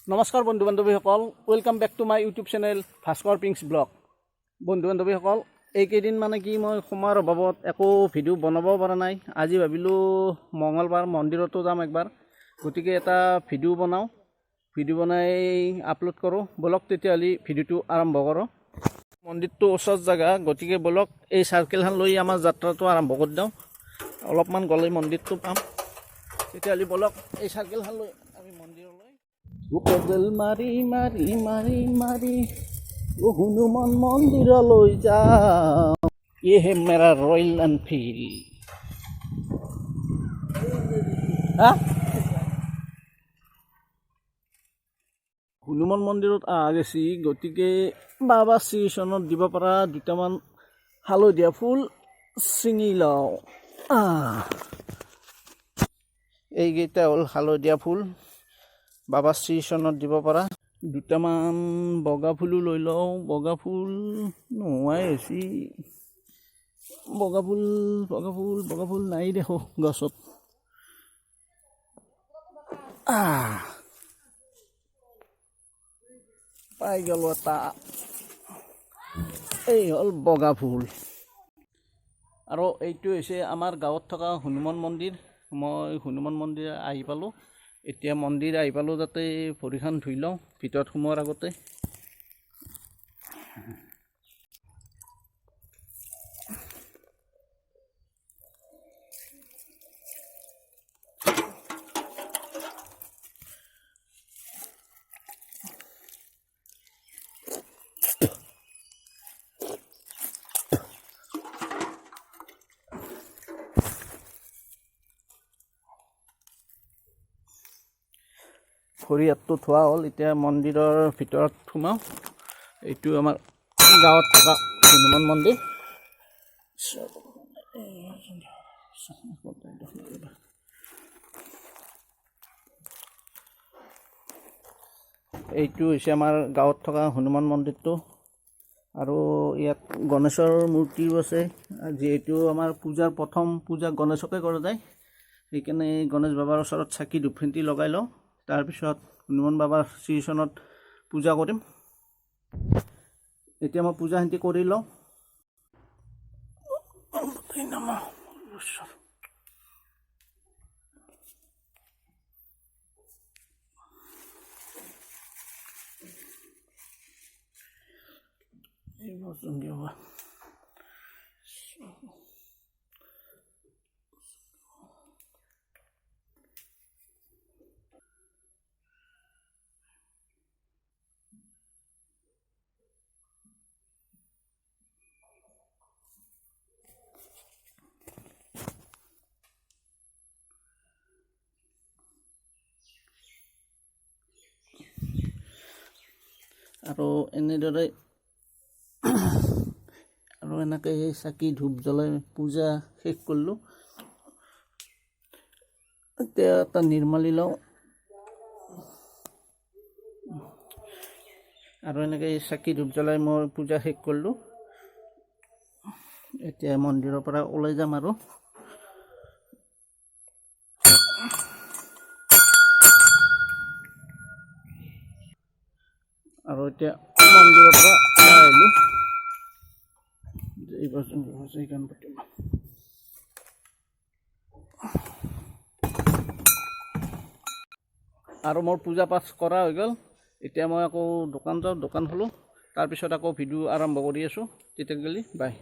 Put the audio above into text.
নমস্কাৰ বন্ধু বান্ধৱীসকল, welcome back to my YouTube channel Bhaskar Pinks blog. বন্ধু বান্ধৱীসকল, এইকেইদিন মানে কি মই সময়ৰ অভাৱত একো ভিডিঅ' বনাব পৰা নাই। আজি ভাবিলোঁ মঙলবাৰ মন্দিৰতো যাম একবাৰ, গতিকে এটা ভিডিঅ' বনাওঁ, ভিডিঅ' বনাই আপলোড কৰোঁ। ব'লক তেতিয়াহ'লে ভিডিঅ'টো আৰম্ভ কৰোঁ। মন্দিৰটো ওচৰ জেগা, গতিকে ব'লক এই চাৰ্কেলখন লৈ আমাৰ যাত্ৰাটো আৰম্ভ কৰি দিওঁ। অলপমান গ'লেই মন্দিৰটো পাম। তেতিয়াহ'লে ব'লক এই চাৰ্কেলখন লৈ আমি মন্দিৰলৈ। পেডেল মাৰি মাৰি মাৰি মাৰি ও হনুমান মন্দিৰলৈ যাওঁ। ये है मेरा रॉयल एनफील्ड। হা, হনুমান মন্দিৰত অহা গেছি, গতিকে বাবা শ্ৰীচৰণত দিব পৰা দুটামান হালধীয়া ফুল ছিঙি লওঁ। এইকেইটা হ'ল হালধীয়া ফুল, বাবা শ্ৰীচৰণত দিব পৰা। দুটামান বগা ফুলো লৈ লওঁ। বগা ফুল নোহোৱাই হৈছে। বগা ফুল, বগা ফুল, বগা ফুল নাই দেখো গছত। আহ, পাই গ'লো এটা। এই হ'ল বগা ফুল। আৰু এইটো হৈছে আমাৰ গাঁৱত থকা হনুমান মন্দিৰ। মই হনুমান মন্দিৰ আহি পালোঁ। এতিয়া মন্দিৰ আহি পালোঁ, তাতে ভৰিখন ধুই লওঁ ভিতৰত সোমোৱাৰ আগতে। ভৰি হাতটো ধোৱা হ'ল, এতিয়া মন্দিৰৰ ভিতৰত সোমাওঁ। এইটো আমাৰ গাঁৱত থকা হনুমান মন্দিৰ। এইটো হৈছে আমাৰ গাঁৱত থকা হনুমান মন্দিৰটো। আৰু ইয়াত গণেশৰ মূৰ্তিও আছে। যিহেতু আমাৰ পূজাৰ প্ৰথম পূজা গণেশকে কৰা যায়, সেইকাৰণে গণেশ বাবাৰ ওচৰত চাকি ধূপ ফেন্তি লগাই লওঁ। তাৰপিছত হনুমান বাবাৰ শ্ৰীচৰণত পূজা কৰিম। এতিয়া মই পূজা শান্তি কৰি লওঁ। আৰু এনেদৰে আৰু এনেকৈ চাকি ধূপ জ্বলাই পূজা শেষ কৰিলোঁ। এতিয়া এটা নিৰ্মালি লওঁ। আৰু এনেকৈ চাকি ধূপ জ্বলাই মই পূজা শেষ কৰিলোঁ। এতিয়া মন্দিৰৰ পৰা ওলাই যাম। আৰু আৰু এতিয়া মন্দিৰৰ পৰা ওলাই আহিলোঁ। এইবাৰ গণপতি। আৰু মোৰ পূজা পাঠ কৰা হৈ গ'ল। এতিয়া মই আকৌ দোকান যাওঁ, দোকান খোলোঁ, তাৰপিছত আকৌ ভিডিঅ' আৰম্ভ কৰি আছোঁ। তেতিয়া গ'লে বাই।